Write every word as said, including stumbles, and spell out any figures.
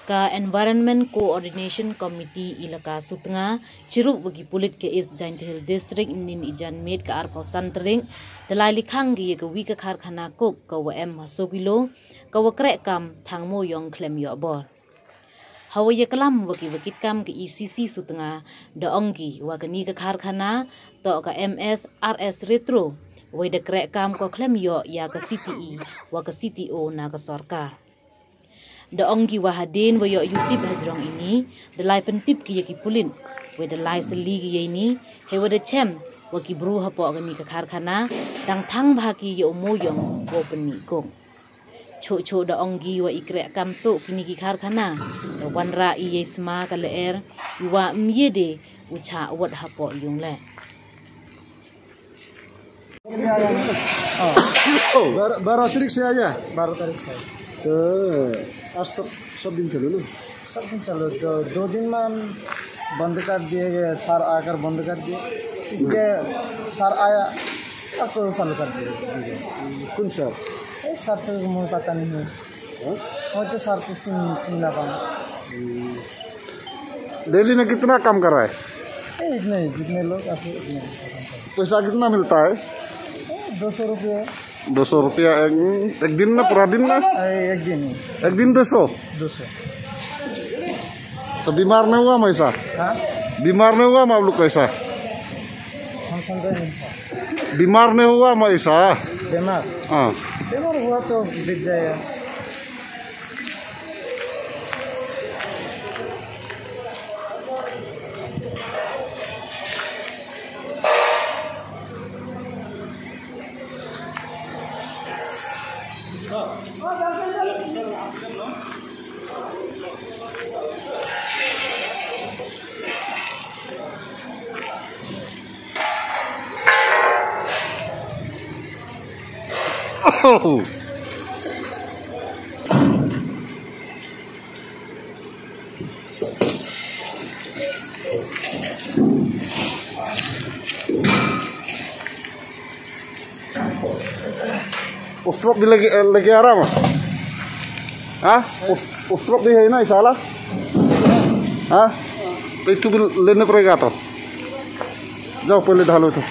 Ka Environment Coordination Committee Elaka Sutnga, chirup wa ki pulit ka East Jaintia Hills District, ynnin i janmiet ka arphaw san tarik, da lai likhang ki ya ka wi ka karkhana coke ka wa em ha Sokilo, ka wa kreh kam thang mooyong khlem yoh bor. Ha wa yaklam wa ki wa kit kam ka E C C Sutnga, da ong ki wa kani ka karkhana toh ka M S R S Retro, wei da kreh kam ko khlem yoh ya ka C T E wa ka C T O na ka sorkar. Da ong ki wa hadien wa yoh yutip hajrong ini, da lai pyntip ki ya ki pulit, wei da lai sylli ki ya ini, hei wa da chem wa ki bru hapoh kani ka karkhana dang thang bha ki ya u mooyong wow pynmih coke. Choh choh da ong ki wa i kreh kam toh kini ki karkhana da wanrah i ya i sma ka lyer, i wa ym ye de u chah wot hapoh yung leh. हाँ। बारह, बारह तारीख से आया? बारह तारीख से। तो आज तक सब दिन चलो ना? सब दिन चलो। दो, दो दिन में हम बंद कर दिए, ये सर आकर बंद कर दिए। इसके सर आया, अब तो चालू कर दिए, दीजिए। कौन सर? ये सर तो मुझे पता नहीं है। हाँ? वो तो सर तो सिम-, शिमला का। हम्म। डेली में कितना काम कर रहा है? ए, इतने ही, जितने लोग आते हैं, उतने ही काम करते हैं। पैसा कितना मिलता है? ए, दो सौ रुपया। दो सौ रुपया एक, एक दिन में, पूरा दिन में? ए, एक दिन ही। एक दिन दो सौ? दो सौ। तो बीमार नहीं हुआ मैं ऐसा? हाँ? बीमार नहीं हुआ मैं आप लोग को ऐसा? हम समझे नहीं सर। बीमार नहीं हुआ मैं ऐसा? बीमार? हाँ। बीमार हुआ तो बिक जाएगा। Ustrop di lagi, eh, lagi aram, ah? Ha? Us-, ustrop di hai na isala? Ha? Itu bil lene prega to. Jao pele dahalo to.